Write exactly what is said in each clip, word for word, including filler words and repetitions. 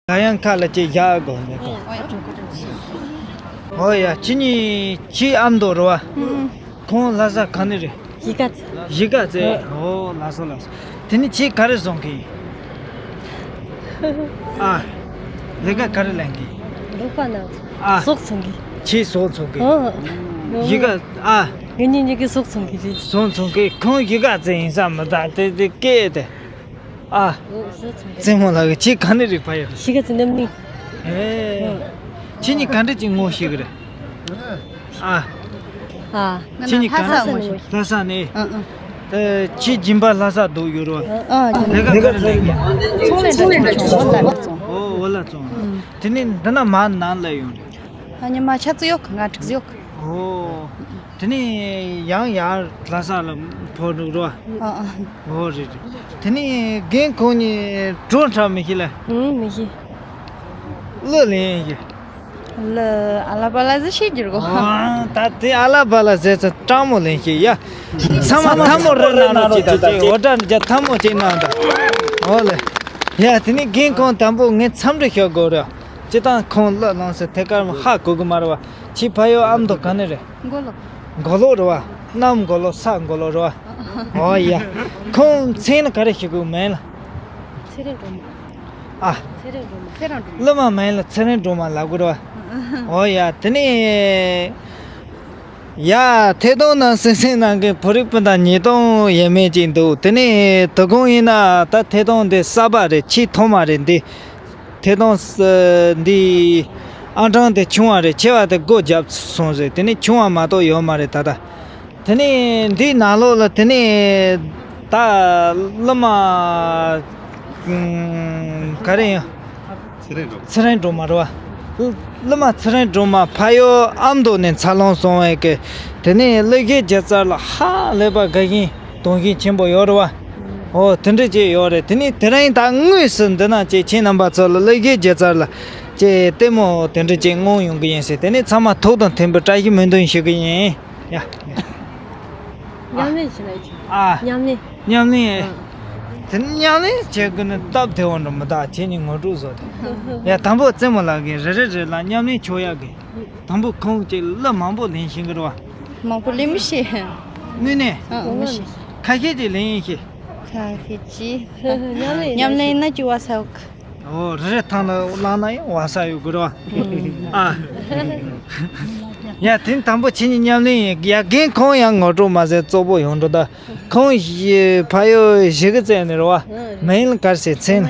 ག་ཡང་ཁ་ལ་ཅིག་བཞག་དགོས་མེད་གོ། ཨོ་ཡ། ཁྱེད་གཉིས་ཁྱེད་ཨ་མདོ་རེད་བ། ཁོང་ལྷ་ས་ག་ནས་རེད། གཞིས་ཀ་རྩེ། གཞིས་ཀ་རྩེ། ཨོ་ལགས་སོ་ལགས་སོ། དེ་ནས་ཁྱེད་ག་རེ་བཟོ་གི་ཡིན། ཨ། ལས་ཀ་ག་རེ་ལས་གི་ཡིན། རོགས་པ་ན། ཨ། ཟོག་འཚོ་གི། ཁྱེད་ཟོག་འཚོ་གི། ཨོ། གཞིས་ཀ། ཨ། ངེད་གཉིས་གཉིས་ཀྱིས་ཟོག་འཚོ་གི་རེད། ཟོག་འཚོ་གི། ཁོང་གཞིས་ཀ་རྩེ་ཡིན་ས་མི་གདའ། དེ་དེ་སྐད་དེ། ཨ། ཨོ་ཟོག་འཚོ་གི། བཙུན་མོ་ལགས་ཀྱིས་ཁྱེད་ག་ནས་རེད་ཕ་ཡུལ། གཞིས་ཀ་རྩེ་རྣམ་གླིང་། ཨེ། ཁྱེད་གཉིས་ག་འདྲ་ཅིག་ངོ་ཤེས་གི་རེད། ཨ། ཨ། ཁྱེད་གཉིས་ག། ལྷ་ས་ནས། ལྷ་ས་ནས། ཨ་ཨ། ད་ཁྱེད་སྦྱིན་པ་ལྷ་ས་འདུག་ཡོད་རོ། ཨ། ལས་ཀ་ག་རེ་ལས་གི། ཚོང་ལས་འདྲ་ཅིག་བྱུང་། འོ་ལ་བཙོང་། ཨོ་འོ་ལ་བཙོང་། དེ་ནས་འདི་ན་མ་ནང་ལ་ཡོང་རེད། ཨ་ཉི་མ་ཆ་ཙི་ཡོད་གི། ང་ཁྲིག་ཙི་ཡོད་གི། ཨོ། དེ་ནས་ཡང་ཡར་ལྷ་ས་ལ་འཕོ་འགྲོ་རོ། ཨ་ཨ། ཨོ་རེད་རེད། དེ་ནས་རྒན་ཁོང་གཉིས་གྲོ་འཁྲབ་མི་ཤེས་ལ། ཨུམ་མི་ཤེས། གླུ་ལེན་ཤེས། གླུ་ཨ་ལ་པ་ལ་ཟེར་ཤེས་རྒྱུ་རེད་གོ། ཨ། ད་དེ་ཨ་ལ་པ་ལ་ཟེར་ཚེ་སྤྲང་མོ་ལེན་ཤེས་ཡ། ཚང་མ་ཐལ་མོ་རེ་གནང་རོགས་གྱིས་དང་། ཅིག་འོ་ད་རྒྱ་ཐལ་མོ་ཅིག་གནང་དང་། ཨོ་ལེ། ཡ་དེ་ནས་རྒན་ཁོང་དང་པོ་ངས་འཚམས་འདྲི་ཞུ་དགོས་རེད། སྤྱིར་བཏང་ཁོང་གླུ་བླངས་ཟེར་ཐད་ཀར་མ་ཧ་གོ་གི་མ་རེད་བ། ཁྱེད་ཕ་ཡུལ་ཨ་མདོ་ག་ནས་རེད། མགོ་ལོག་མགོ་ལོག་རེད་བ། གནམ་མགོ་ལོག་ས་མགོ་ལོག་རེད་བ། ཨོ་ཡ། ཁོང་མཚན་ལ་ག་རེ་ཞུ་དགོས་མིང་ལ། ཚེ་རིང་སྒྲོལ་མ། ཨ། ཚེ་རིང་སྒྲོལ་མ། ཚེ་རིང་སྒྲོལ་མ། གླུ་མ་མིང་ལ་ཚེ་རིང་སྒྲོལ་མ་ལབ་དགོས་རེད་བ། ཨོ་ཡ་དེ་ནས། ཡ་ཐད་གཏོང་ནང་གསན་གཟིགས་གནང་མཁན་བོད་རིགས་སྤུན་ཟླ་ཉིས་སྟོང་ཡས་མས་ཅིག་འདུག་དེ་ནས་དོ་དགོང་ཡིན་ན་ད་ཐད་གཏོང་འདི་གསར་པ་རེད། ཆེས་ཐོག་མ་རེད་འདི། ཐད་གཏོང་ས་འདི་ཨང་གྲངས་དེ་ཆུང་བ་རེད། ཆེ་བ་དེ་སྒོ་བརྒྱབ་སོང་ཟེར། དེ་ནས་ཆུང་བ་མ་གཏོགས་ཡོད་མ་རེད་ད་ལྟ། དེ་ནས་འདིའི་ནང་ལོགས་ལ་དེ་ནས་ད་གླུ་མ་ག་རེ་ཡིན། ཚེ་རིང་སྒྲོལ་མ། ཚེ་རིང་སྒྲོལ་མ་རེད་བ། གླུ་མ་ཚེ་རིང་སྒྲོལ་མ་ཕ་ཡུལ་ཨ་མདོ་ནས་འཚར་ལོངས་སོང་བའི་གི། དེ་ནས་གླུ་གཞས་སྒྱུ་རྩལ་ལ་ཧ་ལས་པ་དགའ་ཞེན་དུང་ཞེན་ཆེན་པོ་ཡོད་རེད་བ། ཨོ་དེ་འདྲ་ཅིག་ཡོད་རེད། དེ་ནས་དེ་རིང་ད་དངོས་སུ་འདི་ན་ཅིག་ཁྱེད་རྣམ་པ་ཚོ་ལ་གླུ་གཞས་སྒྱུ་རྩལ་ལ་ཅིག་ལྟད་མོ་དེ་འདྲ་ཅིག་མངོན་ཡོང་གི་ཡིན་ཟེར། དེ་ནས་ཚང་མ་ཐུགས་དང་མཐུན་པའི་བཀྲ་ཤིས་སྨོན་འདུན་ཞུ་གི་ཡིན། ཡ། མཉམ་ལེན་བྱེད་ན་ཡིན། ཨ། མཉམ་ལེན། མཉམ་ལེན། ཨ། དེ་ནི་མཉམ་ལེན་བྱེད་དགོས་ན་སྟབས་བདེ་བོ་འགྲོ་མི་གདའ། ཁྱེད་གཉིས་ངོ་སྤྲོད་བཟོ་དེ། ཡ་དང་པོ་རྩེད་མོ་ལགས་ཀྱིས་རེ་རེ་རེ་ལ་མཉམ་ལེན་ཆོག་ཡག་གི། དང་པོ་ཁོང་གཅིག་གླུ་མང་པོ་ལེན་ཤེས་ཀྱི་རེད་བ། མང་པོ་ལེན་མི་ཤེས། དངོས་གནས། ཨ་ཨ་མི་ཤེས། ཁ་ཤས་ཅིག་ལེན་ཡིན་ཤེས། ཁ་ཤས་ཅིག་མཉམ་ལེན་མཉམ་ལེན་ན་ཅི་བ་ས་ཡོད་གི། ཨོ་རེ་རེ་ཐང་ལ་བླངས་ན་ཡང་བ་ས་ཡོད་དགོས་རེད་བ། ཨ། ཡ་དེ་དང་པོ་ཁྱེད་གཉིས་མཉམ་ལེན་ཡིན། ཡ་རྒན་ཁོང་ཡང་ངོ་སྤྲོད་མ་ཟད་གཙོ་བོ་ཡོང་འགྲོ་ད། ཁོང་ཕ་ཡུལ་གཞིས་ཀ་རྩེ་ནས་རེད་བ། མིང་ལ་ག་རེ་ཟེར་མཚན།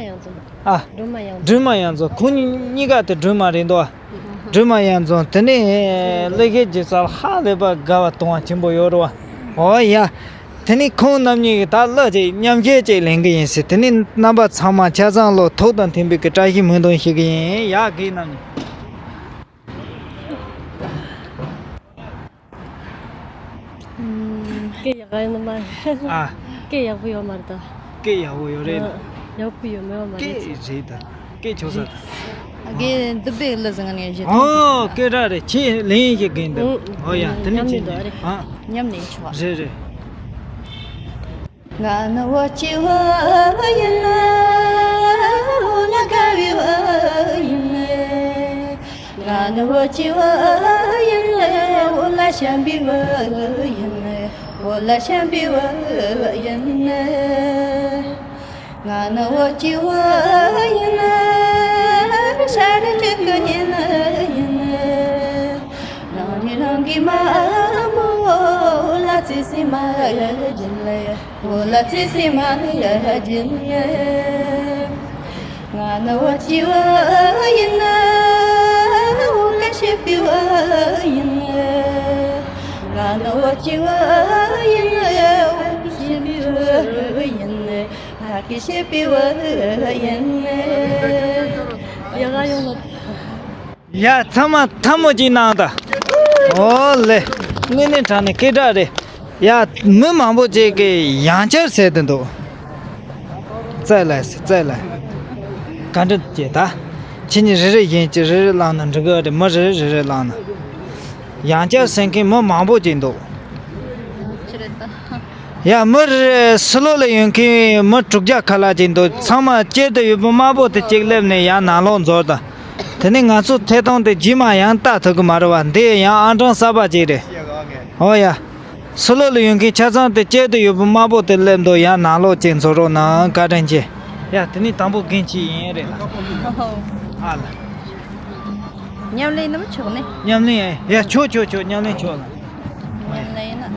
སྒྲོལ་མ་དབྱངས་འཛོམས། ཨ། སྒྲོལ་མ་དབྱངས་འཛོམས། སྒྲོལ་མ་དབྱངས་འཛོམས། ཁོང་གཉིས་ཀ་དེ་སྒྲོལ་མ་རེད་འདུག་བ། སྒྲོལ་མ་དབྱངས་འཛོམས། དེ་ནས་གླུ་གཞས་སྒྱུ་རྩལ་ཧ་ལས་པ་དགའ་བ་དུང་བ་ཆེན་པོ་ཡོད་རེད་བ། ཨོ་ཡ། དེ་ནས་ཁོང་རྣམ་གཉིས་ཀྱིས་ད་གླུ་ཅིག་མཉམ་གཞས་ཅིག་ལེན་གི་ཡིན་ཟེར། དེ་ནས་རྣམ་པ་ཚང་མ་ཆ་ཚང་ལོ་ཐུགས་དང་མཐུན་པའི་གི་བཀྲ་ཤིས་སྨོན་འདུན་ཞུ་གི་ཡིན། ཡ་རྒན་རྣམ་གཉིས། ཨུམ། སྐད་ཡག་ག་ཡོད་ནི་མ་རེད། ཨ། སྐད་ཡག་པོ་ཡོད་མ་རེད་ད། སྐད་ཡག་པོ་ཡོད་རེད་ལ། ཨ། ཡག་པོ་ཡོད་མེད་པ་མ་རེད། སྐད་རེད་ད། སྐད་ཆོག་ས་ད། ཨ་རྒན་འདི་པའི་གླུ་བཟང་ནས་བཞེས། ཨོ་སྐད་གྲགས་རེད། ཁྱེད་ལེན་ཡིན་ཞེས་རྒན་འདི། ཨུ། ཨོ་ཡ་དེ་ནི་མཉམ་ཁྱེད་ལེན་འདི་རེད། ཨ། མཉམ་ལེན་ཆོག་པ། རེད་རེད། ང་ནི་བོད་ཀྱི་བུ་ཡིན། བོད་ལ་དགའ་བའི་བུ་ཡིན། ང་ནི་བོད་ཀྱི་བུ་ཡིན། བོད་ལ་ཞེན་པའི་བུ་ཡིན། བོད་ལ་ཞེན་པའི་བུ་ཡིན། ང་ནི་བོད་ཀྱི་བུ་ཡིན། ཤ་རུས་གཅིག་གི་གཉེན་ཡིན། རང་རིགས་རང་གི་མ་མོ། བོད་ལ་བརྩེ་སེམས་མ་བརྗེད་ལེ། བོད་ལ་བརྩེ་སེམས་མ་བརྗེད་ལེ། ང་ནི་བོད་ཀྱི་བུ་ཡིན། བོད་ལ་གཤེགས་པའི་བུ་ཡིན། ང་ནི་བོད་ཀྱི་བུ་ཡིན། བོད་ལ་གཤེགས་པའི་བུ་ཡིན། བོད་ཀྱི་གཤེགས་པའི་བུ་ཡིན། ཡ་ག་ཡོང་ལ། ཡ་ཚང་མ་ཐལ་མོ་གཅིག་གནང་དང་། ཨོ་ལེ། དངོས་གནས་དྲང་གནས་སྐད་གྲགས་རེད། ཡ་མི་མང་པོ་ཅིག་གིས་ཡང་བསྐྱར་ཟེར་གྱི་འདུག་རྩེ་ལ་རྩེ་ལ། བཀའ་འདྲི་བྱེད་ད། ཁྱེད་གཉིས་རེ་རེ་བཞིན་གྱིས་རེ་རེ་བླངས་ན་འགྲིག་གི་རེད། མི་རེ་རེ་རེ་རེ་བླངས་ན། ཡང་བསྐྱར་ཟེར་མཁན་མི་མང་པོ་ཅིག་འདུག་ཅི་རེད་ད། ཡ། མི་རེ་ཕྱི་ལོགས་ལ་ཡོད་མཁན་མི་དྲུག་བརྒྱ་ཁ་ལྷག་ཅིག་འདུག་ཚང་མ་དཀྱིལ་དུ་ཡོད་པའི་དམར་པོ་དེ་གཅིག་སླེབས་ནས་ཡར་ནང་ལོགས་འཛུལ་དང་། དེ་ནས་ང་ཚོ་ཐད་གཏོང་དེ་རྗེས་མ་ཡང་ལྟ་ཐུབ་ཀྱི་མ་རེད་བ། འདི་ཡང་ཨང་གྲངས་གསར་པ་ཅིག་རེད། ཨོ་ཡ། ཕྱི་ལོགས་ལ་ཡོད་མཁན་ཆ་ཚང་དེ་དཀྱིལ་དུ་ཡོད་པའི་དམར་པོ་དེ་སླེབས་འདུག་ཡར་ནང་ལོགས་ཅིག་འཛུལ་རོགས་གནང་། བཀའ་དྲིན་ཆེ། ཡ། དེ་ནས་དང་པོ་རྒན་ཁྱེད་ཡིན་རེད་ལ། ཨ་ལ། མཉམ་ལས་ནམ་ཆོག་ནས། མཉམ་ལས་ཡ། ཆོག་ཆོག་ཆོག་མཉམ་ལས་ཆོག་ལ། མཉམ་ལས་ཡིན་ན།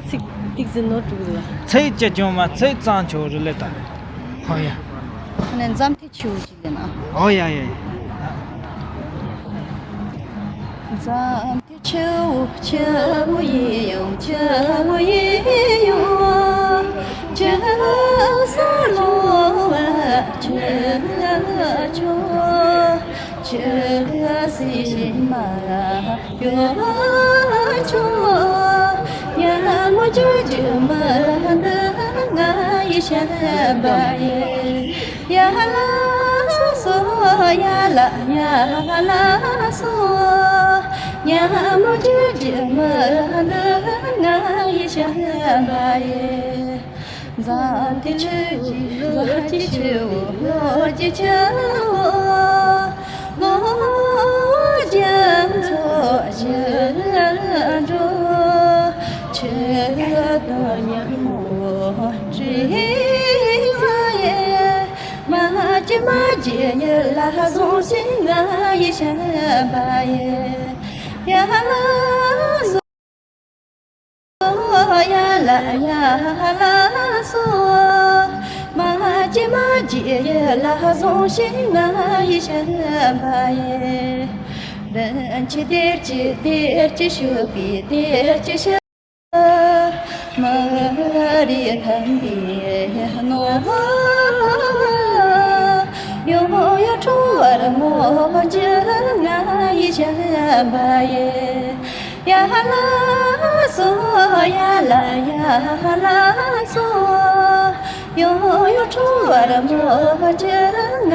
ཚིག་ཏིག་ཙི་ནོར་འདུག་ལ། ཚིག་ཅི་བྱུང་མ་ཚིག་གཙང་ཆོག་རེད་ལེ་ད། ཧོ་ཡ། ཁ་ནས་འཛམ་ཐེ་ཆུ་ཅི་ལེ་ན། ཨོ་ཡ་ཡ་ཡ། འཛམ་ཐེ་ཆུ་བོ་ཆུ་བོ་ཡིན་ཡང་ཆུ་བོ་ཡིན་ཡང་། ཆུ་ས་ལོ་བ་ཆུ་ཆུ། ཆུ་སྲིན་མ་ཡོ་ཆུ། ཉ་མོ་ཆུ་ཆུ་མ་འདི་ང་ཡི་ཤ་བ་ཡི། ཡ་ལ་སོ་སོ་ཡ་ལ་ཡ་ལ་སོ། ཉ་མོ་ཅི་ཅི་མ་འདི་ང་ཡི་ཤ་བ་ཡི། འཛམ་ཐེ་ཆུ་ཡི་ལོ་ཅི་ཆུ་ལོ་ཅི་ཆུ། ལོ་རྒྱ་མཚོ་ཆུ་འགྲོ། ཆུ་དང་ཉ་མོ་དྲི་བ་ཡི། མ་ཅི་མ་ཅི་ཡི་ལ་ཟུང་ཞིག་ང་ཡི་ཤ་བ་ཡི། ཡ་ལ་སོ་ཡ་ལ་ཡ་ལ་སོ། མ་ཅི་མ་ཅི་ཡི་ལ་ཟུང་ཞིག་ང་ཡི་ཤ་བ་ཡི། རིན་ཆེན་གཏེར་གྱི་གཏེར་གྱི་ཤུག་པའི་གཏེར་གྱི་ཤུག་མ་རིག་ཁམས་པའི་ནོར། ཡོ་ཡོ་ཁྲོ་བར་མོ་ཅི་ང་ཡི་བྱམས་པ་ཡི། ཡ་ལ་སོ་ཡ་ལ་ཡ་ལ་སོ། ཡོ་ཡོ་ཁྲོ་བར་མོ་ཅི་ང་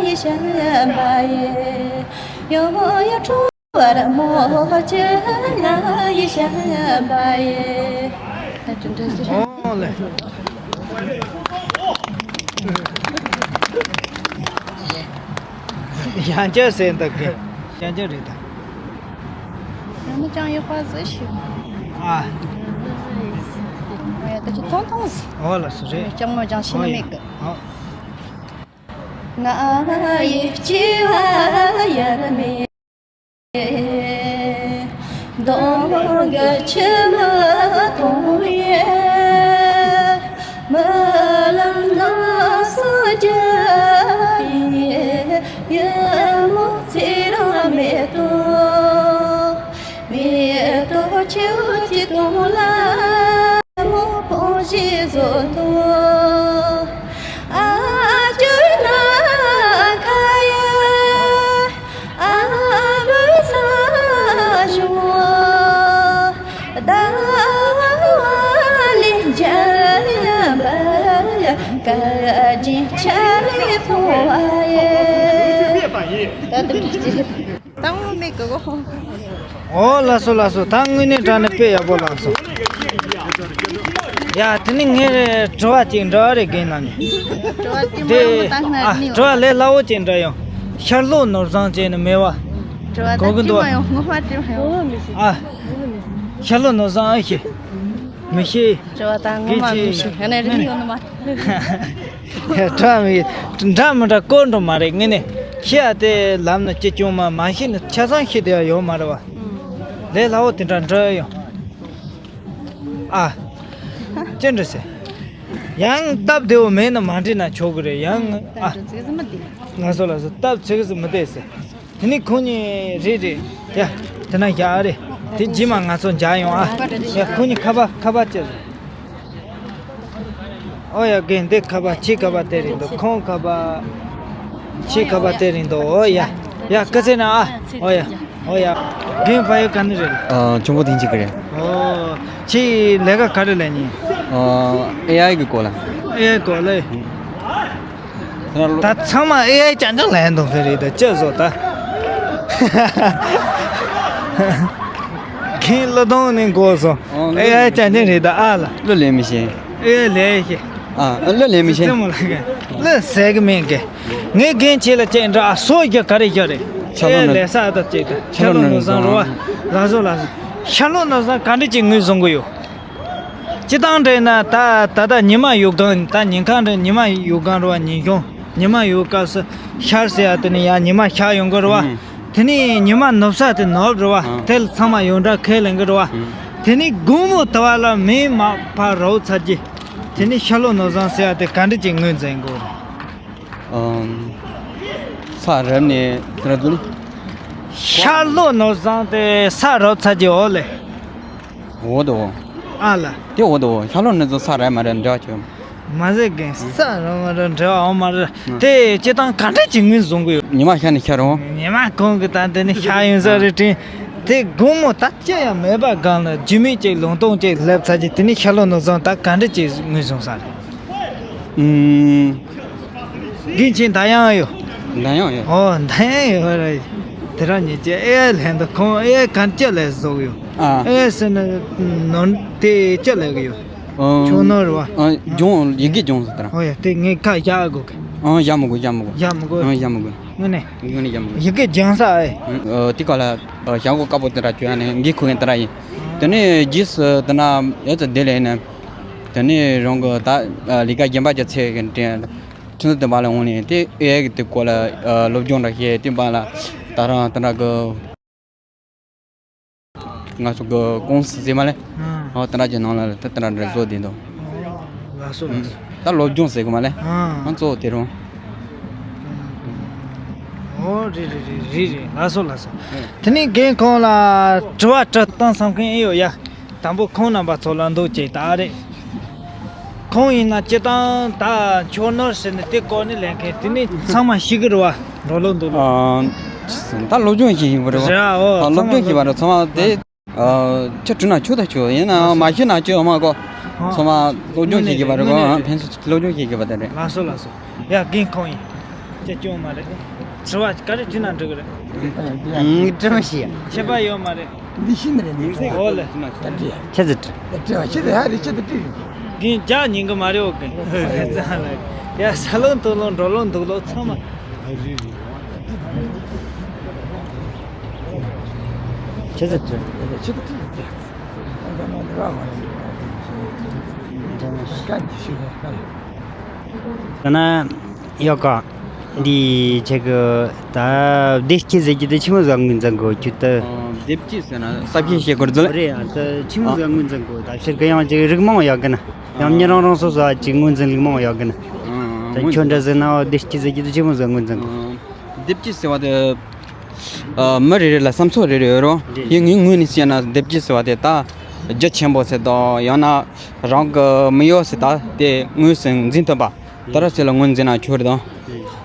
ཡི་བྱམས་པ་ཡི། ཡོ་ཡོ་ཁྲོ་བར་མོ་ཅི་ང་ཡི་བྱམས་པ་ཡི། ད་དེ་འདྲ་ཞིག་ཨོ་ལེ། ཡང་བསྐྱར་ཟེར་འདུག་གི། ཡང་བསྐྱར་རེད་ད། ཡང་ན་ཅང་ཡོད་པ་ཟེར་ཞིག་ཨ། ཨ་ཡ་ད་ཅི་ཐོང་ཐོང་ཟེར། ཨོ་ལ་སུ་རེད། ཅང་མོ་ཅང་ཤེས་ནི་མེད་གི། ཨོ། ང་ཡི་སྐྱེ་བ་ཡར་མེད། གདོང་གི་མཆི་མ་གཏོང་བའི་རྨི་ལམ་ནང་སོ་བརྒྱབ་པའི་ཡུ་མོ་ཚེ་རིང་མེ་ཏོག་མེ་ཏོག་ཁྱེའུ་གཅིག་གདོང་ལ། མོ་ཕོང་ཞིག་བཟོ་དོ། ཨ་ཅོ་ན་ཁ་ཡ། ཨ་བུ་ས་ཞོ། ཟླ་བ་ལས་འཇམ་པ་ཡ། ཀ་ཅིན་ཆ་ལས་ཕོ་བ་ཡ། ད་དུ་ཅི། ཏང་མེད་གི་གོ། ཨོ་ལགས་སོ་ལགས་སོ། ད་དངོས་གནས་དྲང་གནས་དཔེ་ཡག་པོ་ལགས་སོ། ཡ་དེ་ནི་ངས་དྲི་བ་ཅིག་འདྲི་བ་རེ་རྒན་ལགས་ནས། དྲི་བ་དེ་མ་ཡོང་ད་ང་ཨ་ནི་དྲི་བ་ལས་སླ་བོ་ཅིག་འདྲི་ཡོང་། ཤར་ལྷོ་ནོར་བཟང་ཅན་ནི་མེད་བ། དྲི་བ་གོ་གི་ད་འདུག་ཅི་མ་ཡོང་ངོ་མ་དྲི་མ་ཡོང་། ཨ། ཤར་ལྷོ་ནོར་བཟང་ཨེ་ཤེས། མི་ཤེས། དྲི་བ་ད་ངོ་མ་མི་ཤེས། ཡང་ན་རིག་ཡོང་ནི་མ། དྲ་མི་འདྲ་མི་འདྲ་བཀོད་འགྲོ་མ་རེད་ངས་ནི། ཤེས་ཡ་དེ་ལམ་ནི་ཅི་བྱུང་མ་མ་ཤེས་ནི་ཆ་ཚང་ཤེས་བསྡད་ཡ་ཡོད་མ་རེད་བ། ལས་སླ་བོ་དེ་འདྲ་འདྲ་ཡོང་། ཨ། ཅི་འདྲ་ཟེར། ཡང་སྟབས་བདེ་བོ་མེད་ན་མ་འདྲི་ན་ཆོག་གི་རེད་ཡང་ཨ། ང་ཚོ་ལ་སོ་སྟབས་ཚིག་ཟིག་མི་བདེ་ཟེར། དེ་ནི་ཁོང་གཉིས་རེད་རེད། ཡ། དེ་ན་ཡག་རེད། དེ་རྗེས་མ་ང་ཚོ་མཇལ་ཡོང་ཨ། ཡ་ཁོང་གཉིས་ཁ་པར་ཁ་པར་བཅད་སོང་། ཨོ་ཡ་རྒན་འདི་ཁ་པར་ཁྱི་ཁ་པར་དེ་རེད་འདུག་ཁོང་ཁ་པར། ཁྱི་ཁ་པར་དེ་རེད་འདུག་ཨོ་ཡ། ཡ་སྐུ་ཚེ་ན་ཨ། ཨོ་ཡ། ཨོ་ཡ། རྒན་ཕ་ཡུལ་ག་ནས་རེད། ཨ་ཁྱུང་པོ་དིང་ཅིག་གི་རེད། ཨོ། ཁྱི་ལས་ཀ་ག་རེ་ལས་ཉིན། ཨ་ཨེ་ཨའི་གི་སྐོར་ལ། ཨེ་ཨའི་སྐོར་ལ། ད་ཚང་མ་ཨེ་ཨའི་རྐྱང་རྐྱང་ལ་ཡན་དུ་ཕེ་རེད་ད་ཅི་བཟོ་ད། ཁྱེད་བློ་གཏོང་ནས་གོ་སོང་། ཨོ། ཨེ་ཡ་ཅན་ཅན་རེད་ད་ཨ་ལ། བློ་ལས་མི་ཤེས། ཨེ་ལས་ཤེས། ཨ་བློ་ལས་མི་ཤེས། ཙི་མོ་ལ་ག་བློ་ཟེར་གི་མིན་གི། ངས་རྒན་ཁྱེད་ལ་ཅན་འདྲ་ཨ་སོ་རྒྱ་ག་རེ་རྒྱ་རེད། ཤར་ལྷོ་ཨེ་ནོར། ལས་ས་ཨ་ད་ཅེ་ད་ཤར་ལྷོ་ནོར་བཟང་རོ་བ། ལ་སོ་ལ་སོ། ཤར་ལྷོ་ནོར་བཟང་ག་འདྲ་ཅིག་ངོས་བཟུང་གི་ཡོད། སྤྱི་བཏང་འདྲ་ན་ད་ད་ད་ཉི་མ་ཡོད་གང་ད་ཉིན་གང་འདྲ་ཉི་མ་ཡོད་གང་རོ་བ་ཉིན་གང་། ཉི་མ་ཡོད་སྐབས་སུ་ཤར་ཟེར་ཡ་དེ་ནི་ཡ་ཉི་མ་ཤར་ཡོང་གི་རེད་བ། ཨང་། དེ་ནི་ཉི་མ་ནུབ་ས་དེ་ནུབ་རེད་བ། ཨང་། དེ་ལ་ཚང་མ་ཡོངས་གྲགས་ཁས་ལེན་གི་རེད་བ། ཨང་། དེ་ནི་དགོང་མོ་དུ་བ་ལ་མེ་མ་ཕ་རོ་ཚར་གྱི། དེ་ནི་ཤར་ལྷོ་ནུབ་བཟང་ཟེར་ཡ་དེ་ག་འདྲ་ཅིག་ངོས་འཛིན་དགོས་རེད། ཨང་། ས་རབ་ནས་དེ་ར་དུ་ནི། ཤར་ལྷོ་ནུབ་བཟང་དེ་ས་རབ་ཚར་གྱི་འོ་ལེ། འོ་དོ། ཨ་ལ། དེ་འོ་དོ། ཤར་ལྷོ་ནུབ་བཟང་ས་རབ་མ་རབ་འདྲ་ཆོ། མ་ཟད་གན་ས་ར་མ་ར་འབྲེལ་བ་འོ་མ་ར། དེ་སྤྱི་བཏང་ག་འདྲ་ཅིག་ངོས་བཟུང་གི་ཡོད། ཉི་མ་ཤར་ནས་ཤར་རུང་། ཉི་མ་གང་གི་ད་འདི་ནས་ཤར་ཡོང་ས་རེད་དྲན། དེ་དགོང་མོ་ད་ཅི་ཡང་མེད་པ་སྒང་ལ་རྒྱུས་མེད་ཅིག་ལུང་སྟོང་ཅིག་སླེབས་ཚར་གྱི་དེ་ནས་ཤར་ལྷོ་ནུབ་བཟང་ད་ག་འདྲ་ཅིག་ངོས་བཟུང་ས་རེད། ཨུམ། རྒན་ཁྱེད་ད་ཡང་ཡོད། ད་ཡང་ཡོད། ཨོ་ད་ཡང་ཡོད་རེད། དེ་རང་ཉིད་ཀྱི་ཨེ་ལྷན་དུ་ཁོང་ཨེ་ག་འདྲ་ཅིག་ལས་བཟོ་གི་ཡོད། ཨ། ཨེ་ཟེར་ན་ནོར་དེ་ཅི་ལས་གི་ཡོད། ཨང་། ཁྱོད་ནོར་བ། ཨང་། སྦྱོང་ཡི་གེ་སྦྱོང་ཟེར་ད་ར། ཨོ་ཡ་དེ་ངས་ཁ་བཞག་དགོས་གི། ཨང་། བཞག་མི་དགོས། བཞག་མི་དགོས། བཞག་མི་དགོས། ཨང་། བཞག་མི་དགོས། དངོས་གནས། དངོས་གནས་བཞག་མི་དགོས། ཡི་གེ་སྦྱང་ས་ཨེ། ཨ་དེ་ག་ལ་བཞག་གོ་དཀར་པོ་དེ་འདྲ་བྱོས་ཡ་ནས་འགན་ཁུར་མཁན་དེ་འདྲ་ཡིན། དེ་ནས་རྗེས་སུ་དེ་འདྲ་ཡོད་ཚད་དེ་ལས་ནས། དེ་ནས་རང་གི་ད་ལས་ཀ་རྒན་པ་གྱི་ཚེ་གི་འདྲ་ཁྲིན་ཏུ་དེ་འབའ་ལ་འོང་ནས་དེ་ཨེ་གི་དེ་སྐོར་ལ་སློབ་སྦྱོང་འདྲ་བྱས་དེ་འབའ་ལ་ད་རང་དེ་འདྲ་གི་ང་ཚོ་གི་ཀུང་སི་ཟེར་མ་ལེ། ཨ། ཨོ་དེ་འདྲ་ཅིག་ནང་ལ་ལ་དེ་དེ་འདྲ་འདྲ་བཟོ་བསྡད་འདུག་ལགས་སོ་ལགས་སོ། ད་སློབ་སྦྱོང་ཟེར་གི་མ་ལེ། ཨ། ང་གཙོ་བོ་དེ་རུང་། ཨོ་རེད་རེད་རེད་རེད་རེད། ལགས་སོ་ལགས་སོ། ཨེ། དེ་ནས་རྒན་ཁོང་ལ་དྲི་བ་དྲི་སྟངས་བསམ་མཁན་ཨེ་ཡོད་ཡ། དང་པོ་ཁོང་རྣམ་པ་ཚོ་ལ་འདུག་ཅེས་ད་རེད། ཁོང་ཡིན་ན་སྤྱི་བཏང་ད་མཆོག་ནོར་ཟེར་ནས་དེ་སྐོར་ནས་ལས་མཁན་དེ་ནི་ཚང་མ་ཤེས་གི་རེད་བ། འགྲོ་ལོ་འདུག་ལོ། ཨ། ད་སློབ་སྦྱོང་ཞིག་ཡིན་པ་རེད་བ། རེད་ཨོ། ཨ། སློབ་སྦྱོང་ཞིག་པ་རེད། ཚང་མ་དེ། ཨ། ཁྱོད་བྲིས་ན་ཆོག་ད་ཆོག་ཡིན་ན་མ་ཤེས་ན་ཁྱོད་མ་གོ། ཨ། ཚང་མ་སློབ་སྦྱོང་ཞིག་ཡིན་པ་རེད་གོ། ཨ། ཕན་ཚུན་སློབ་སྦྱོང་ཞིག་ཡིན་པ་དེ་རེད། ལགས་སོ་ལགས་སོ། ཡ་རྒན་ཁོང་ཡིན། ཅེས་སྐྱོན་མ་རེད། དྲི་བ་ག་རེ་དྲིས་ན་འགྲིག་གི་རེད། ཨང་། དྲི་མ་ཤེས། ཁྱད་པར་ཡོད་མ་རེད། འདི་ཤེས་ནི་རེད་འདི། འོ་ལེ། ད་དྲི། ཁྱེད་ཚོ་དྲི། ད་དྲི་བ་ཤེས་ད་ཧ་རེ་ཁྱེད་ཚོ་དྲི། རྒན་རྒྱག་ཉན་གི་མ་རེད་འོ་རྒན། ཡ་ས་ལོང་དུ་ལོང་འགྲོ་ལོང་འདུག་ལོ་ཚང་མ། ཁྱེད་ཚོ་དྲི། ཁྱེད་ཚོ་དྲི། ད་ན། ཡོད་ཀ། འདི་ཆེ་གི་ད་བདེ་སྐྱིད་ཟེར་རྒྱུ་དེ་ཆི་མོ་ཟིག་ངོས་འཛིན་དགོས་རྒྱུ་དེ། ཨ། བདེ་སྐྱིད་ཟེར་ན་ས་སྐྱིད་བྱེད་དགོས་རེད། རེད་ཨ། དེ་ཆི་མོ་ཟིག་ངོས་འཛིན་དགོས། ད་ཕྱིར་གི་ཡང་ཅིག་རིགས་མང་བོ་ཡོད་གི་ན། ཡང་མྱི་རང་རང་སོ་སོ་ཨ་ཅིག་ངོས་འཛིན་ལུགས་མང་བོ་ཡོད་གི་ན། ཨ། ད་ཁྱོད་འདྲ་ཟེར་ན་བདེ་སྐྱིད་ཟེར་རྒྱུ་དེ་ཆི་མོ་ཟིག་ངོས་འཛིན་དགོས། ཨ། བདེ་སྐྱིད་ཟེར་བ་དེ། ཨ། མི་རེ་རེ་ལ་བསམ་ཚུལ་རེ་རེ་ཡོད་རུང་། རེད། ཡིན་ངའི་ངོས་ནས་བཤད་ན་བདེ་སྐྱིད་ཟེར་བ་དེ་ད་རྒྱུ་ཆེན་པོ་ཟེར་དང་ཡང་ན་རང་གི་མི་ཡོད་ཟེར་ད་དེ་ངོས་སུ་འཛིན་ཐུབ་པ། དེ་འདྲ་ཟེར་ལ་ངོས་འཛིན་ན་ཆོག་རེད་དང་།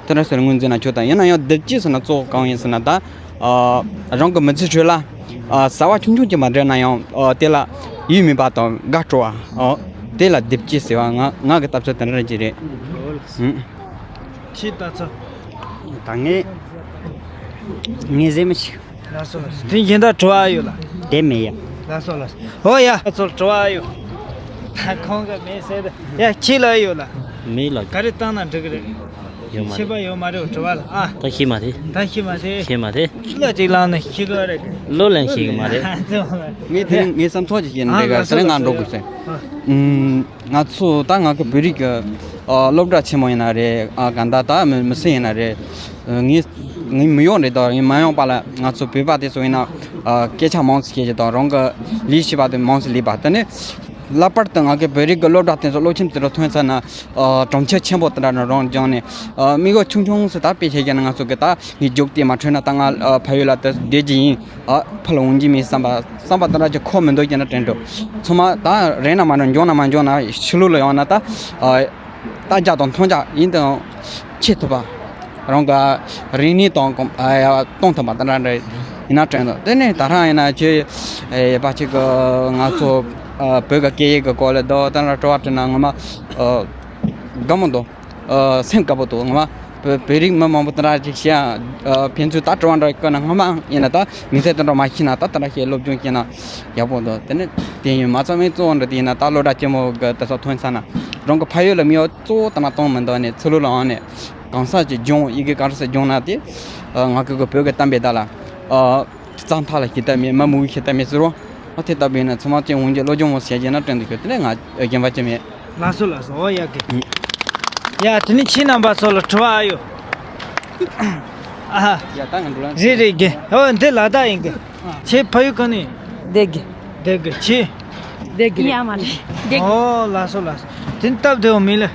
དེ་འདྲ་ཟེར་ལ་ངོས་འཛིན་ན་ཆོག་དང་། ཡིན་ན་ཡང་བདེ་སྐྱིད་ཟེར་ན་གཙོ་བོ་གང་ཡིན་ཟེར་ན་ད། ཨ། རང་གི་མི་ཚེ་ཁྲོད་ལ། ཨ། བྱ་བ་ཆུང་ཆུང་ཅིག་མ་འགྲིག་ན་ཡང་། ཨ། དེ་ལ་ཡིད་མོས་པ་དང་དགའ་སྤྲོ་བ། ཨ། དེ་ལ་བདེ་སྐྱིད་ཟེར་བ་ང་ང་གི་ལྟ་ཚུལ་དེ་འདྲ་ཅིག་རེད། ཨུ། ཁྱེད་ལྟ་ཚུལ། ད་ངས་ངས་ཟེར་མི་ཤེས། ལགས་སོ་ལགས་སོ། དེ་གཞན་དག་དྲི་བ་ཡོད་ལ། དེ་མེད་ཡ། ལགས་སོ་ལགས་སོ། ཨོ་ཡ། ཚོར་དྲི་བ་ཡོད། ད་ཁོང་གི་མེད་ཟེར་ཏེ། ཡ་ཁྱེད་ལ་ཡོད་ལ། མེད་ལ། ག་རེ་བཏང་ན་འགྲིག་གི་རེད། ཡོད་མ་ཤེས་རེད། པ་ཡོད་མ་རེད་དྲི་བ་ལ་ཨ། ད་ཤེས་མ་རེད། ད་ཤེས་མ་རེད། ཤེས་མ་རེད། ལ་ཅིག་ལངས་ནས་ཤེས་གི་རེད། བློ་ལེན་ཤེས་གི་མ་རེད། ངས་དེ་རིང་ངའི་བསམ་ཚུལ་ཅིག་བཤད་ན་འགྲིག་ག་ཨ། ཟེར་ང་འགྲོ་དགོས་ཟེར། ཨ། ཨུམ། ང་ཚོ་ད་ང་གི་བོད་རིགས་ཀྱི་ཨ་སློབ་གྲྭ་ཆེན་མོ་ཡིན་ན་རེད། ཨ། ག་ད་ད་མི་མི་སེར་ཡིན་ན་རེད། ངའི་ངའི་མི་ཡོང་རེད་དང་ངའི་མ་ཡོང་པ་ལ་ང་ཚོ་བོད་པ་དེ་ཚོ་ཡིན་ན་ཨ་སྐད་ཆ་མང་ཙམ་བཤད་ཀྱི་དང་རང་གི་ལས་བྱེད་པ་དེ་མང་ཙམ་ལས་པ་དེ་ནི་ལྷག་པར་དུ་ང་གི་བོད་རིགས་ཀྱི་སློབ་གྲྭ་དེ་ཚོ་སློབ་ཆེན་དེ་ཚོ་ཐོན་ཚར་ན་ཨ་གྲོང་ཁྱེར་ཆེན་པོ་དེ་འདྲ་ནས་རང་སྦྱངས་ནས་ཨ་མི་གོ་ཆུང་ཆུང་ཙམ་ད་དཔེ་བཤད་ཀྱི་ན་ང་ཚོ་གི་ད་ངའི་རྒྱུགས་དེ་མ་འཕྲོད་ན་ད་ང་ཨ་ཕ་ཡུལ་ལ་དེ་བསྡད་ཀྱི་ཡིན། ཨ་ཕ་ལ་འོང་རྒྱུ་མེད་བསམ་པ་བསམ་པ་དེ་འདྲ་ཅིག་འཁོར་མི་འདུག་ཀྱི་ན་དྲན་འགྲོ། ཚང་མ་ད་རེད་ན་མ་རེད་འགྱོ་ན་མ་འགྱོ་ན་ཕྱི་ལོགས་ལ་ཡོང་ན་ད་ཨ་རྟ་རྒྱག་དང་མཐོང་རྒྱག་ཡིན་དང་ཆེ་ཐུབ་པ། རང་ག་རིག་གནས་དང་གོམ་ཨ་ཡ་གཏོང་ཐུབ་པ་དེ་འདྲ་འདྲ་ཡིན་ན་དྲན་འདུག་དེ་ནས་ད་རང་ཡིན་ན་ཁྱོད་ཨེ་ཡ་པ་ཅིག་གི་ང་ཚོ་ཨ་བོད་ག་སྐད་ཡིག་གི་སྐོར་ལ་དོ་དེ་འདྲ་དྲི་བ་དྲིས་ན་ངོ་མ་ཨ་དགའ་མོ་འདུག་ཨ་སེམས་དགའ་པོ་འདུག་ངོ་མ། བོད་བོད་རིགས་མི་མང་པོ་དེ་འདྲ་ཅིག་བཤད་ཨ། ཕན་ཚུན་ད་དྲི་བ་འདྲ་བཀོད་ན་སྔ་མ་ཡིན་ན་ད་མི་ཚེ་དེ་འདྲ་མ་ཤེས་ན་ད་དེ་འདྲ་བཤད་སློབ་སྦྱོང་བྱས་ན་ཡག་པོ་འདུག་དེ་ནི་དེ་ཡིན་མ་ཚང་མའི་གཙོ་བོ་འདྲ་དེ་ཡིན་ན་ད་སློབ་གྲྭ་ཆེན་མོ་གི་དེ་ཚོ་ཐོན་ཚར་ན་རང་གི་ཕ་ཡུལ་ལ་མི་ཡོད་གཙོ་བོ་དེ་ན་གཏོང་མི་འདུག་ནས་ཚུར་ལོག་ལ་འོང་ནས་གང་ས་ཅིག་སྦྱོང་ཡི་གེ་ག་རེ་ཟེར་སྦྱོང་ན་དེ་ང་གི་གི་བོད་གི་གཏམ་དཔེ་ད་ལ་རྩྭ་མཐའ་ལ་ཤེས་ཐབས་མེད་མ་མུ་གུ་ཤེས་ཐབས་མེད་ཟེར་རོ། ཨ་དེ་ལྟ་བུ་ཡིན་ན་ཚང་མ་ཅན་འོང་རྒྱུ་སློབ་སྦྱོང་མོ་བྱས་རྗེས་ན་དྲན་དུ་ཤོད་དེ་ནས་ང་རྒན་པ་ཅན་མེད། ལགས་སོ་ལགས་སོ། འོ་ཡ་གི། ཡ་དེ་ནི་ཁྱེད་རྣམ་པ་ཚོ་ལ་དྲི་བ་ཨ་ཡོད། ཨ་ཧ། ཡ་ད་ང་འགྲོ་ལ། རེད་རེད་གི། འོ་འདི་ལ་དྭགས་ཡིན་གི། ཁྱེད་ཕ་ཡུལ་ག་ནས། སྡེ་དགེ། སྡེ་དགེ་ཁྱེད། སྡེ་དགེ་རེད། ཡ་མ་རེད། སྡེ་དགེ། འོ་ལགས་སོ་ལགས་སོ། དེ་ནི་སྟབས་བདེ་བོ་མིན་ལ།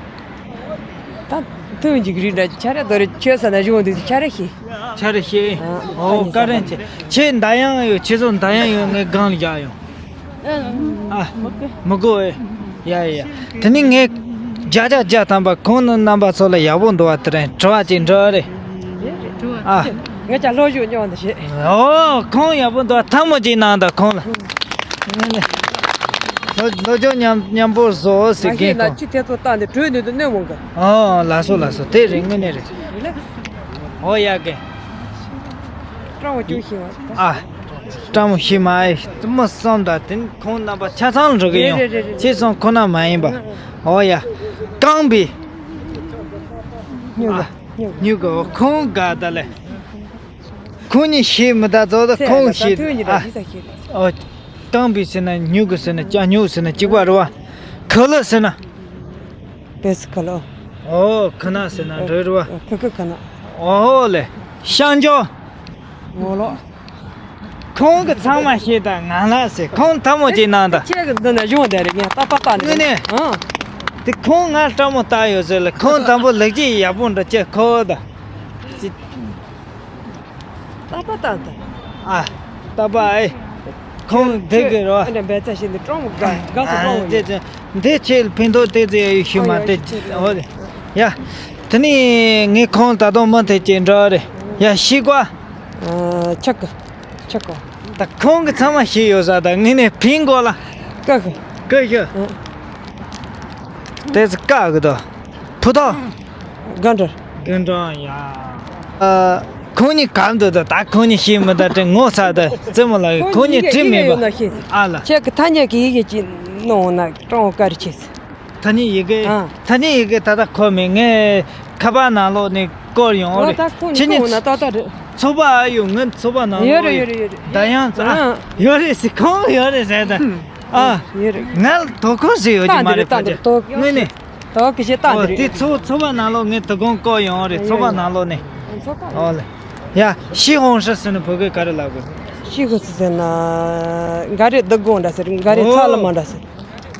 ད་ཐུང་ཅིག་རིགས་འདྲ་ཆ་ར་དོ་རེ་ཁྱོད་ས་ན་བཞུགས་འདུག་ཆ་ར་ཤེས། ཆ་ར་ཤེས། ཨ་ཨོ་ཨ་ནི་བཀའ་དྲིན་ཆེ། ཁྱེད་མདའ་ཡང་ཡོད། ཁྱེད་ཚོ་མདའ་ཡང་ཡོད། ངའི་སྒང་ལ་བཞག་ཡོང་། ཨ་མི་དགོས་ཨེ། ཡ་ཡ་ཡ། དེ་ནི་ངས་བརྒྱ་ཆ་བརྒྱ་ཐམ་པ་ཁོང་རྣམ་པ་ཚོ་ལ་ཡག་པོ་འདུག་བ་དེ་རིང་དྲི་བ་ཅིག་འདྲི་བ་རེད། ཨ། ངས་ཀྱང་སློབ་ཞུགས་སྙོང་དུ་བྱེད། ཨོ་ཁོང་ཡག་པོ་འདུག་ཐལ་མོ་ཅིག་གནང་དང་ཁོང་ལ། སློབ་སྦྱོང་མཉམ་མཉམ་པོ་བཟོ་ཟེར་མཁན་ཁོང་། ལགས་སོ་ལགས་སོ། དེ་རིང་དངོས་གནས་རེད། ཨོ་ཡ་གི། སྤྲང་བོ་སྐྱུག་ཤིང་བ། ཨ། སྤྲང་བོ་ཤི་མ་ཨེ་མི་བསམ་ད་དེ་ཁོང་རྣམ་པ་ཆ་ཚང་འགྲོ་གི་ཡོང་། རེད་རེད་རེད། ཁྱེད་ཚོ་ཁོ་ན་མ་ཡིན་པ། ཨོ་ཡ། རྐང་པའི། སྨྱུ་གུ། ཨ། སྨྱུ་གུ། སྨྱུ་གུ་ཁོང་དགའ་ད་ལེ། ཁོང་གཉིས་ཤེས་མི་ད་ཚོ་ད་ཁོང་ཤེས། ཨ། ཨོ། རྐང་པའི་ཟེར་ན་སྨྱུ་གུ་ཟེར་ན་ལྕགས་སྨྱུག་ཟེར་ན་གཅིག་པ་རེད་བ། ཁུ་ལུ་ཟེར་ན། པེ་སི་ཁུ་ལུ། ཨོ་ཁུ་ནག་ཟེར་ན་འགྲིག་རེད་བ། ཁུ་ཁུ་ཁུ་ནག་ཨོ་ལེ། ཤང་ཇོ། ངོ་ལོག་ཁོང་གི་ཚང་མ་ཤེས་ད་ང་ལ་ཟེར་ཁོང་ཐལ་མོ་ཅིག་གནང་ད། ཁྱེད་ཀྱི་འདི་ན་གཞུང་དེ་རེད་ངས་ཏག་ཏག་ཏག་ནི་དངོས་གནས། ཨང་། དེ་ཁོང་ང་སྤྲང་མོ་ལྟ་ཡོད་ཟེར་ལ་ཁོང་དང་པོ་ལེགས་སྐྱེས་ཡག་པོ་འདྲ་ཅེ་ཁོ་ད། ཅི། ཏག་ཏག་ཏག་ཏག་ཨ། ཏག་པ་ཨེ། ཁོང་བསྡད་ཀྱི་རོ། ཨ་འདྲ་འབད་ཚ་ཞིག་འདི་སྤྲང་མོ་དགའ་དགའ་སོ་སྤྲང་མོ་ཡིན། དེ་འདི་ཆེད་ཕན་ཐོགས་ཏེ་ཟེར་ཡ་ཡོད་ཤི་མ་ཨོ་ཡ་དེ་ཤི་ཆེ་ཨོ་ཡ། དེ་ནི་ངས་ཁོང་ད་དུང་མི་འཐད་ཅེས་འདྲ་རེད་ཡ་ཤི་ཀ་ཨ་ཆག་གི་ཆག་གོ། ད་ཁོང་གི་ཚང་མ་ཤི་ཡོད་ས་ད་ངས་ནས་ཕིང་གོ་ལ། ཀ་གི་ཀ་ཤི། ཨ། དེ་ཚོ་ཀ་གི་དོ། ཕུ་ཐོག་དགའ་འདྲ། དགའ་འདྲ་ཡ། ཨ། ཁོང་གཉིས་ག་འདུག་ད་ད་ཁོང་གཉིས་ཤེས་མི་ད་དྲན་ངོ་ཚ་ད་རྩེད་མོ་ལ་ཁོང་གཉིས་བྲིས་མེད་པ། ཨ་ལ། ཁྱེད་ཀྱི་ཐ་སྙད་ཀྱི་ཡི་གེ་ཅིག་གནང་འོང་ན་སྤྲང་བོ་བཀའ་རེ་ཆེ། ཐ་སྙད་ཡི་གེ་ཨ། ཐ་སྙད་ཡི་གེ་ད་ད་ཁོ་མེད་ངས་ཁ་པར་ནང་ལོགས་ནས་བསྐུར་ཡོང་རེད། ཁྱེད་གཉིས་ཚོ་པ་ཨ་ཡོད་ངའི་ཚོ་པ་ནང་ལོགས་ཡོད་རེད་ཡོད་རེད། ད་ཡང་ཚ་ཡོད་རེད་ཟེར་ཁོང་ཡོད་རེད་ཟེར་ད། ཨ། ཡོད་རེད། ང་ལ་དོ་ཁུར་ཞིག་ཡོད་ཀྱི་མ་རེད་ཁོ་ཚོས། དངོས་གནས། དོ་ཁུར་ཞིག་བཏང་དེ་རེད། དེ་ཚོ་ཚོ་པ་ནང་ལོགས་ངས་དོ་དགོང་བསྐུར་ཡོང་རེད་ཚོ་པ་ནང་ལོགས་ནས། ཨོ་ལེ། ཡ་ཤི་ཧོང་ཧྲི་ཟེར་ནི་བོད་སྐད་ག་རེ་ལབ་དགོས། ཤི་ཧོང་ཧྲི་ཟེར་ན། འགའ་རེ་བདུད་དགོང་འདྲ་ཟེར་འགའ་རེ་ཚ་ལ་མ་འདྲ་ཟེར།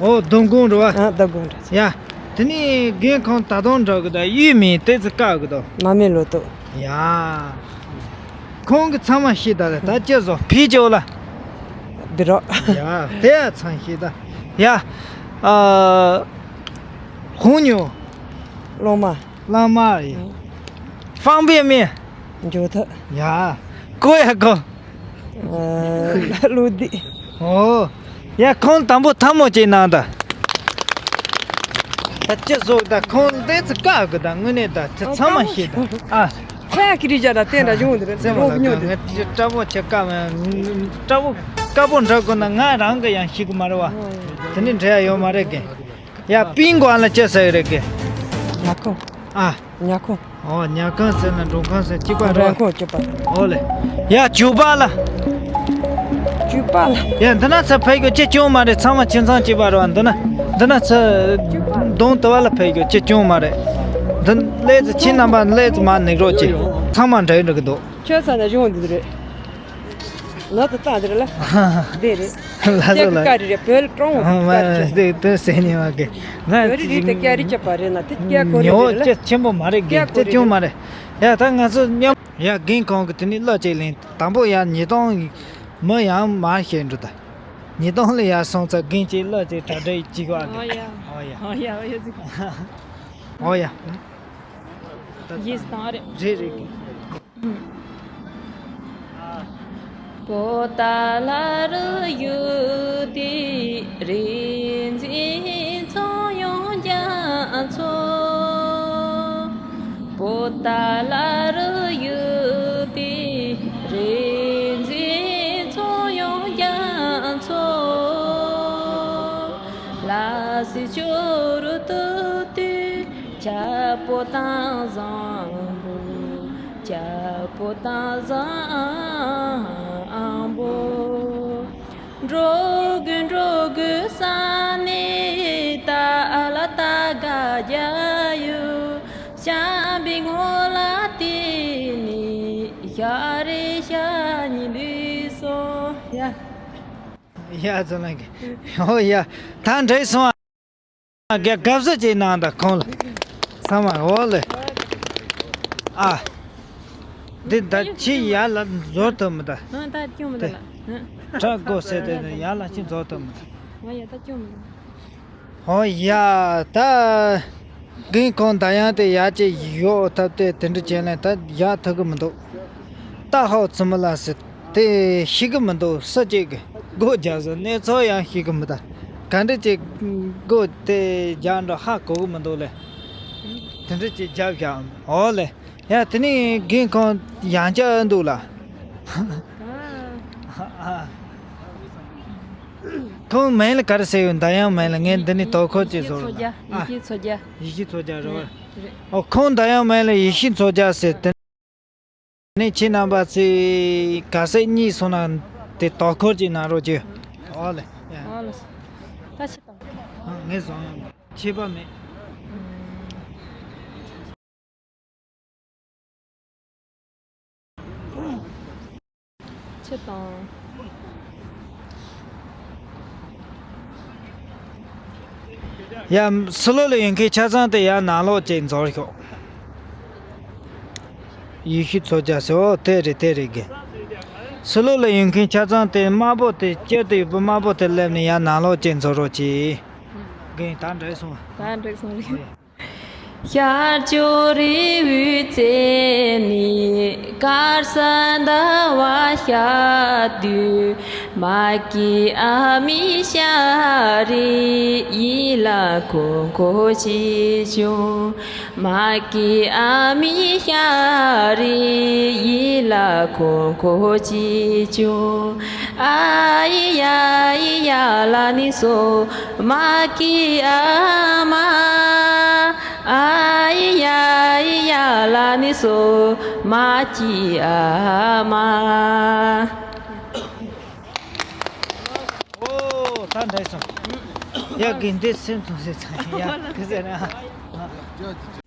ཨོ་བདུད་དགོང་འགྲོ་བ། ཨ་བདུད་དགོང་འདྲ་ཟེར། ཡ། དེ་ནས་རྒན་ཁོང་ད་དུང་འགྲོ་གི་ད་ཡུལ་མིང་དེ་ཚོ་བཀག་གི་ད། མ་མེ་ལོ་ཏོ། ཡ། ཁོང་གི་ཚང་མ་ཤེས་ད་ལེ་ད་ཅི་བཟོ་ཕི་ཅོ་ལ། བི་རོ། ཡ་དེ་ཡ་ཚང་ཤེས་ད། ཡ། ཨ། ཧུང་ཉོ། གླང་མ། གླང་མ་ཡི། ཧྥང་པེ་མེ། འཇོ་ཐ། ཡ། ཀོ་ཡ་ཀོ། ཨ། ལུ་དི། ཨོ། ཡ་ཁོང་དང་པོ་ཐལ་མོ་ཅིག་གནང་ད། ད་ཅི་བཟོ་ད་ཁོང་འདི་ཚོ་བཀག་གི་ད་དངོས་གནས་ད་ཚང་མ་ཤེས་ད་ཨ། ཁོ་ཡ་ཀི་རི་ཇ་ད་བསྟན་ད་གཞུང་འདི་རེད་ཚེ་མོ་རོགས་ལ་ཉོ་ང་འདི། ངས་སྤྲ་བོ་ཆེ་བཀག་སྤྲ་བོ་དཀར་པོ་འདྲ་དགོས་ན་ང་རང་གི་ཡང་ཤེས་གི་མ་རེད་བ། དེ་ནི་འདྲ་ཡ་ཡོད་མ་རེད་གི། ཡ་པིང་གོ་ཨ་ལ་ཅི་ཟེར་གི་རེད་གི། ཉ་ཁོ། ཨ། ཉ་ཁོ། ཨོ་ཉ་ཁང་ཟེར་ན་འབྲོང་ཁང་ཟེར་གཅིག་པ་རེད་བ། རང་ཁོ་གཅིག་པ། ཨོ་ལེ། ཡ་ཇུ་པ་ལ། ཇུ་པ་ལ། ཡ་འདི་ན་ཚ་ཕ་གི་ཅི་ཅུང་མ་རེད་ཚང་མ་ཁྱིམ་ཚང་གཅིག་པ་རེད་བ་འདི་ན། འདི་ན་ཚ་གདོང་དུ་བ་ལ་ཕ་གི་ཅི་ཅུང་མ་རེད། འདི་ལས་ཚ་ཁྱི་རྣམ་པ་ལས་ཚ་མ་ནུག་རོགས་ཅི། ཚང་མ་འདྲ་ཡི་འགྲོ་གི་འདུག་ཁྱོད་ས་ན་གཞུང་འདི་རེད། ལ་དུ་བཏང་དེར་ལ། དེ་རེད། ལ་དུ་ལ། ཀ་རི་རེད་བོད་ཀྲོང་ཨ་མ་ཀ་རི་རེད། དེ་དེ་ཟེར་ནི་མ་གི། ང་བོད་རི་རིགས་དེ་ཀ་རི་ཅི་པ་རེད་ན་དེ་ཀ་གོ་རི་ཉོ་རེད་ལ། ཅི་ཆེན་པོ་མ་རེད་གི་ཀ་གོ་ཅི་རི་ཆུང་མ་རེད། ཡ་ད་ང་ཚོ་མཉམ་ཡ་རྒན་ཁོང་གི་དེ་ནི་གླུ་ཅིག་ལེན་དང་པོ་ཡ་ཉིས་སྟོང་མི་ཡང་མ་ཤེས་འགྲོ་ད། ཉིས་སྟོང་ལ་ཡ་སོང་ཚ་རྒན་ཅིག་གླུ་ཅིག་གྲ་སྒྲིག་ཅིག་བ་གི། ཨོ་ཡ། ཨོ་ཡ་ཨོ་ཡ་ཨོ་ཡ་ཟིག་ཨོ་ཡ། ཡིས་དང་རེད། རེད་རེད་གི། པོ་ཏཱ་ལ་རུ་ཡུལ་དེའི་རིག་འཛིན་ཚོགས་ཡོངས་རྒྱ་མཚོ། པོ་ ཏཱ་ལ་རུ་ཡོད་པའི་རིག་འཛིན་ཚོགས་ཡོངས་རྒྱ་མཚོ། ལ་སྲས་ཆོས་རུ་བཏུད་དུས། ཁྱབ་པོ་དང་བཟང་པོ། ཁྱབ་པོ་དང་བཟང་པོ། འགྲོ་དགོས་འགྲོ་དགོས་བསམ་ནས། ཏཱ་ལ་ཏཱ་ག་རྒྱ་ཡུ། བྱམས་པའི་ངོ་ལ་བལྟས་ནས། ཞག་རེ་ཞག་གཉིས་ལུས་སོ། ཡ། ཡ་ཚོ་ལ་གི། ཨོ་ཡ། ད་འགྲིག་སོང་ཨ། ག་གབ་ས་ཅིག་གནང་དང་ཁོང་ལ། ཚང་མ་འོ་ལེ། ཨ། འདི་ད་ཁྱི་ཡར་ལ་འཛོར་ཐུབ་མི་ད། ཨ། ད་སྐྱོན་མི་འདུག་ལ། ཨ། ཁྲག་དགོས་ཟེར་དེ་ནི་ཡར་ལ་ཅིག་འཛོར་ཐུབ་མི་ད། ང་ཡ་ད་སྐྱོན་མི་འདུག་ཨོ་ཡ། ད་རྒན་ཁོང་ད་ཡང་དེ་ཡར་ཅིག་ཡོག་ཐབས་དེ་དེ་འདྲ་བྱས་ན་ད་ཡར་ཐུབ་གི་མི་འདུག་ད་ཧོ་ཚུ་མི་ལ་ཟེར། དེ་ཤེས་གི་མི་འདུག་སུ་གཅིག་གིས་སྒོ་རྒྱག་ཟེར། གནས་ཚུལ་ཡང་ཤེས་གི་མི་འདུག་ག་འདྲ་ཅིག་སྒོ་དེ་རྒྱག་འགྲོ་ཧ་གོ་གི་མི་འདུག་ལེ། དེ་འདྲ་ཅིག་རྒྱབ་བཞག་འོ་ལེ། ཡ་དེ་ནས་རྒན་ཁོང་ཡང་བསྐྱར་འདུག་ལ། ཁོང་མིང་ལ་ག་རེ་ཟེར་ཡོད། ད་ཡང་མིང་ལ་ངས་འདི་ནས་དོ་ཁུར་ཅིག་བཟོ་རོགས་གནང་། ཡེ་ཤེས་མཚོ་རྒྱལ། ཡེ་ཤེས་མཚོ་རྒྱལ་རེད་བ། རེད། ཨོ་ཁོང་ད་ཡང་མིང་ལ་ཡེ་ཤེས་མཚོ་རྒྱལ་ཟེར་དེ། ནས་ཁྱེད་རྣམ་པ་ཚོས་ག་ཚད་གཉིད་སོང་ན་དེ་དོ་ཁུར་ཅིག་གནང་རོགས་གྱིས། ཨོ་ལེ། ཨོ་ལེ། ད་ཕྱི་དང་། ཨ། ངས་བཟང་ཡང་ཁྱད་པར་མེད། ཕྱི་དང་། ཡ། ཕྱི་ལོགས་ལ་ཡོད་མཁན་ཆ་ཚང་དེ་ཡར་ནང་ལོགས་ཅིག་འཛོལ་ཤོག་ཡེ་ཤེས་མཚོ་རྒྱལ་ཟེར། ཨོ་དེ་རེད་དེ་རེད་གི། ཕྱི་ལོགས་ལ་ཡོད་མཁན་ཆ་ཚང་དེ་དམར་པོ་དེ་དཀྱིལ་དུ་ཡོད་པ་དམར་པོ་དེ་སླེབས་ནས་ཡར་ནང་ལོགས་ཅིག་འཛོལ་རོགས་གྱིས། རྒན་ད་འགྲིག་སོང་བ། ད་འགྲིག་སོང་རེད། ཤར་ཕྱོགས་རི་བོའི་རྩེ་ནས། དཀར་ས་ཟླ་བ་ཤར་དུས། མ་སྐྱེས་ཨ་མའི་ཤ་རུས་ཡིད་ལ་འཁོར་འཁོར་བྱས་བྱུང་། མ་སྐྱེས་ཨ་མའི་ཤ་རུས་ཡིད་ལ་འཁོར་འཁོར་བྱས་བྱུང་། ཨ་ཡི་ཡ་ཡི་ཡ་ལ་ནི་སོ། མ་སྐྱེས་ཨ་མ། ཨ་ཡི་ཡ་ཡི་ཡ་ལ་ནི་སོ། མ་སྐྱེས་ཨ་མ། ཨོ་ད་འགྲིག་སོང་། ཡ་དགེ་འདུན་སེམས་ཚོང་ཟེར་ཚང་ཡ་གི་ཟེར་ན།